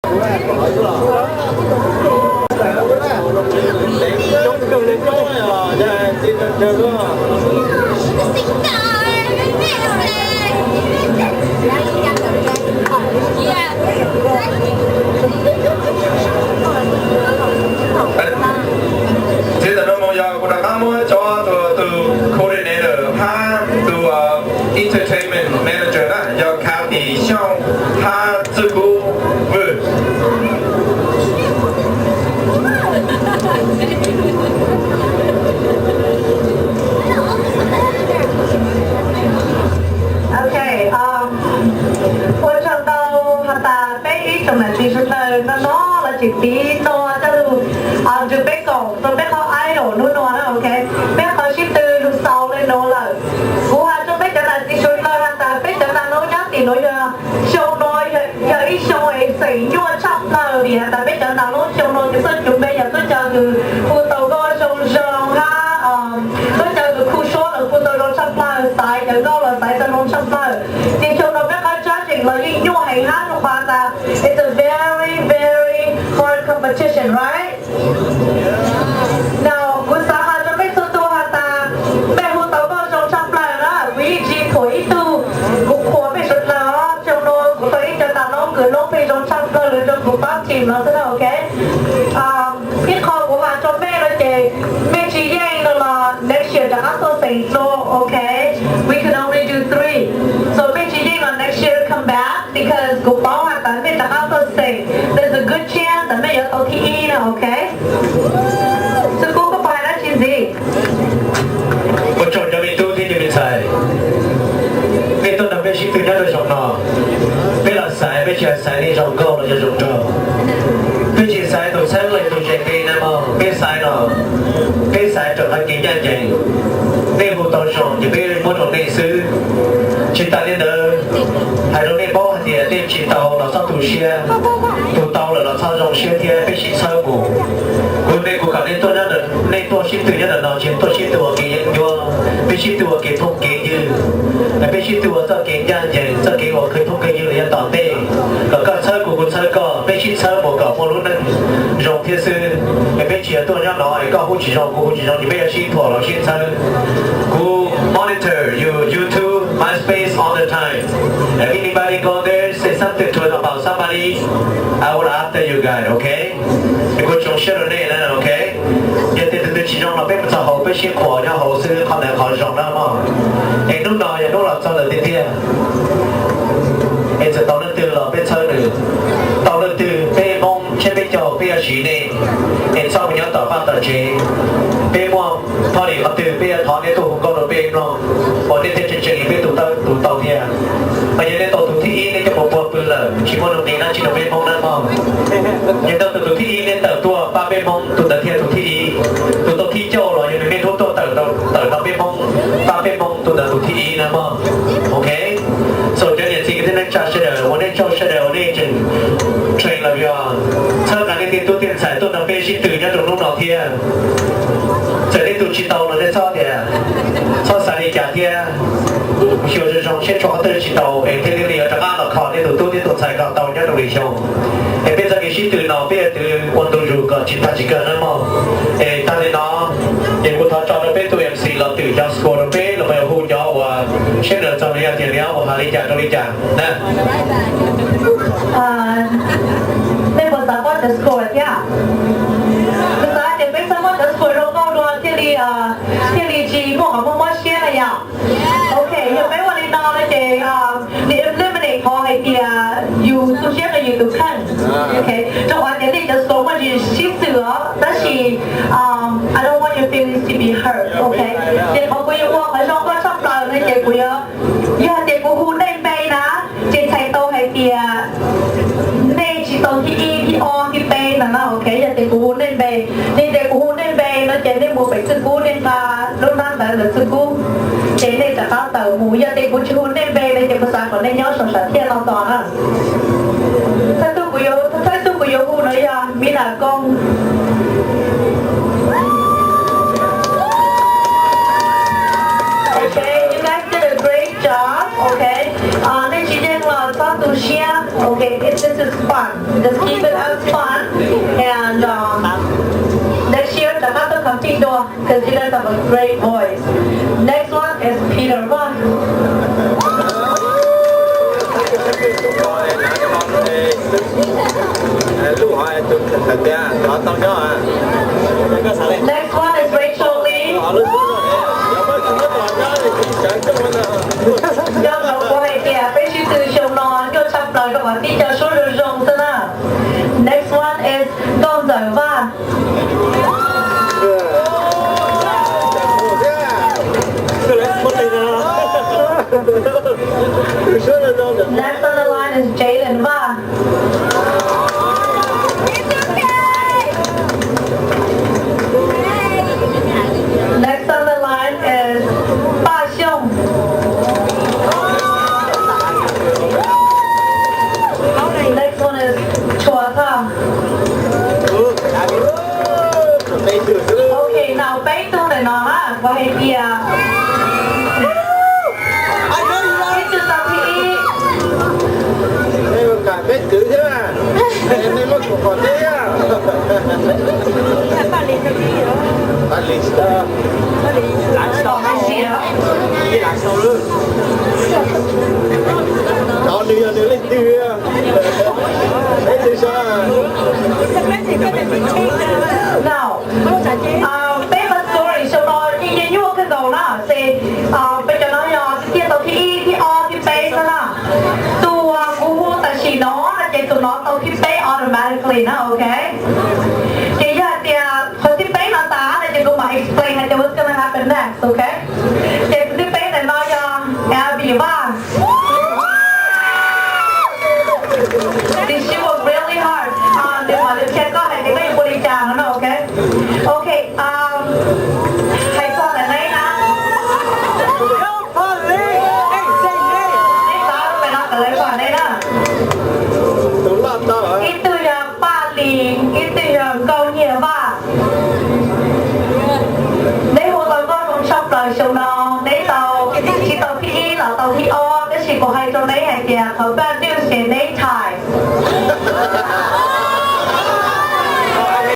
Txiv tam no mus yog kuv rov qab muab cov tus coordinator hab tus entertainment manager na, yog Kathy Xyooj hab Txwj Kub Vwj. Ok, ua tsaug ntau has tas peb ib tsoom nam txiv sawv daws no no los tseem tiv no coj lug nrug peb koom rua peb qhov idol nub nua na, ok. Peb qhov sib tw lug xaus le nuav lawm. Kuv has rua peb cov nam txiv sawv daws has tas peb cov nam noob nyob tim nuav yog xyoo no yog ib xyoo es xeem nyuaj tshaj plaws vim has tas peb cov nam noob xyoo no kws txoj cov npe yog tuab caw kws hu tau nkauj zoo zoo hab tuab caw kws khu suab los khu tau zoo tshaj plaws, xaiv cov nkauj los xaiv tau zoo tshaj plaws. Ces xyoo no peb qhov judging los yeej nyuaj heev hab rua qhov tas it's a very very hard competition, right? No kuv xav has rua mej txhua tug has tas mej hu tau nkauj zoo tshaj plaws na, kuv yeej tsi thuam ib tug, kuv qhuas mej sawv daws os. Xyoo no kuv tau ib co nam noob kws noob pheej zoo tshaj plaws lug rua kuv pab team no xwb na, ok. Ib qho kuv has rua mej no ces mej tsis yeej no los next year rov qab tuaj xeem dlua, ok. We can only do three. So mej tsis yeej los next year come back because kuv paub has tas mej rov qab tuaj xeem, there's a good chance tas mej yuav tau thib ib na, ok. Txwj Kub, koj puas hais dab tsi ntxiv? Ua tsaug cov me tub thiab cov me ntxhais, mej tuaj nrog peb sib tw nyob rua xyoo no. Peb los xaiv, peb tsis xaiv nej zoo nkauj los yog zoo nraug. Peb tsis xaiv tus txheeb leej tus ze peb na mog, peb xaiv no, peb xaiv raws qhov kev ncaj ncees. Nej hu tau zoo ces peb muab rau nej xwb. Tsis tas li ntawd, hais rau nej paub hais tias nej tsis tau los txhob tu siab, tus tau lawm los txhob zoo siab thiab, peb sib txhawb mus. Kuv, kuv kom nej tuaj, nej tuaj sib tw nyob ntawm no tsis tuaj sib tw ua kev yeeb ncuab, peb sib tw ua kev phooj kev ywg, peb sib tw ua txoj kev ncaj ncees, txoj kev uas khwv phooj khwv ywg los yav tom ntej. Kom koj txhawb kuv, kuv txhawb koj, peb sib txhawb mus kom muaj lub neej zoo thiab xwb. Es peb tsis yog tuaj nyob no es koj hu tsis zoo kuv hu tsis zoo ces peb yuav sib thuam los sib txhawb. Kuv monitor your YouTube, MySpace all the time. If anybody go there, say something to them about somebody, I will after you guys, ok? Es kuv tsoom siab rau nej na, ok? Yog tias tus twg tsis zoo los peb mus txog hauv peb sib qhuas nyob hauv xwb, qhov ntawd qhov zoo na mog. Es hnub no yog hnub los txog lawm tiag tiag. Es txawm tau leej twg los peb txhawb nws, tau leej twg peb Hmoob tshiab peb caug peb yuav siv nej. Es txhob mus nyob tom vaj tom tsev, peb muaj party qhov twg peb yuav thov nej tuaj hu nkauj rau peb mloog, uas nej thiaj tseem tseem yog peb tus tau, tus tau thiab. Mas yog nej tau tus thib ib nej coj mus puag pw lawm tsis muaj nuj nqis dab tsi rau peb Hmoob na mog. Yog tau tus, tus thib ib nej tawm tuaj pab peb Hmoob tus ntawd thiaj tus thib ib. Tus tau thib cuaj los yog nws niaj hnub tuaj tawm, tawm tau peb Hmoob, pab peb Hmoob tus ntawd tus thib ib na mog. Ok. So cov niam txiv kwv tij neej tsa sawv daws, ua nej tsaug sawv daws uas nej tseem train los yog txhawb nqa nej tej tub tej ntxhais tuaj nrog peb sib tw nyob rau hnub no thiab. Txawm nej tus tsis tau los nej txhob tias, txhob xav li cas thiab. Xyuas zoo zoo seb tshuav qhov twg tsis tau es thiaj li yuav rov qab los kho nej tus tub thiab tus ntxhais kom tau nyob rau lwm xyoo. Es peb txoj kev sib tw no peb yuav twv ua ntu zus kom tsis tag tsis kawg na mog. Es tag li no ces kuv thov tso rau peb tus M C los twm cov score rau peb los mus hu cov uas seb nws txog li tias nws yuav ua hais li cas rau li cas na. Nej puas xav paub cov score thiab? Kuv xav tias peb txhob muab cov score zoo nkauj dua thiaj li, thiaj li tsis muaj qhov muaj mob siab na yom. Ok, yog peb ua li no no ces nws eliminate qhov hais tias yus tu siab rau yus tus kheej. Ok, rau qhov tias nej cov score muaj tsis sib xws os, tab sis I don't want your feelings to be hurt, ok. Ces qhov kuv yuav ua qhov zoo nkauj tshaj plaws no ces kuv yuav, yog tias kuv hu nej npe na, ces txhais tau hais tias nej tsis tau thib ib, thib ob, thib peb no na, ok. Yog tias kuv hu nej npe, yog tias kuv hu nej npe no ces nej mus pem Txwj Kub, nej nqa lub hnab ntawd ntawm Txwj Kub, ces nej rov qab tawm mus. Yog tias kuv tsis hu nej npe no ces kuv xav kom nej nyob saum sam thiaj no tos na. Thawj tug kuv yuav, thawj tug kuv yuav hu no yog Mina Koo. Okay, you guys did a great job. Okay, nej tsis yeej los txhob tu siab. Okay, this is fun. Just keep it as fun, and um, next year rov qab tuaj compete dua, because you guys have a great voice. Next one is Peter Vaj. Next one is Rachel Lee. Nco ntsoov kuv hais tias peb sib tw xyoo no nyuaj tshaj plaws rau qhov tib co suab zoo zoo xwb na. Next one is Nkauj Ntxawm Vaj. Next on the line is Jalen Vaj. Next on the line is Paj Xyooj. Next one is Tshua Thoj. Ok, no peb tug ntawm no na, kuv hais tias ib tug tau thib ib. Peb kwv thiab, nej muab kuv qhov thiab. Paj Lis tsis tau. Cov nws yog nws leej twg? Peb twb saib. No. Peb first story xyoo no yeej nyuaj kawg nkaus na, ces peb cov no yog tiag tau thib ib, thib ob, thib peb xwb na. Tus kuv hu tam sim no no ces tus no tau thib peb automatically na, ok. Ces yog hais tias qhov thib peb no tas no ces kuv mam explain hais tias what's gonna happen next, ok. Ces tus thib peb ntawm no yog Abby Vaj. She worked really hard. Nws mam li qhia koj hais tias koj yuav ua li cas no, ok. Ok, hais txog ntawm neb na. Neb xav rau ntawm no kom lawv pom neb na. Ib tug yog Paj Lis, ib tug yog Nkauj Nyiaj Vaj. Neb hu tau nkauj zoo tshaj plaws xyoo no, neb tau tsis tau thib ib los tau thib ob, tab sis kuv hais rau neb hais tias qhov bad news ces neb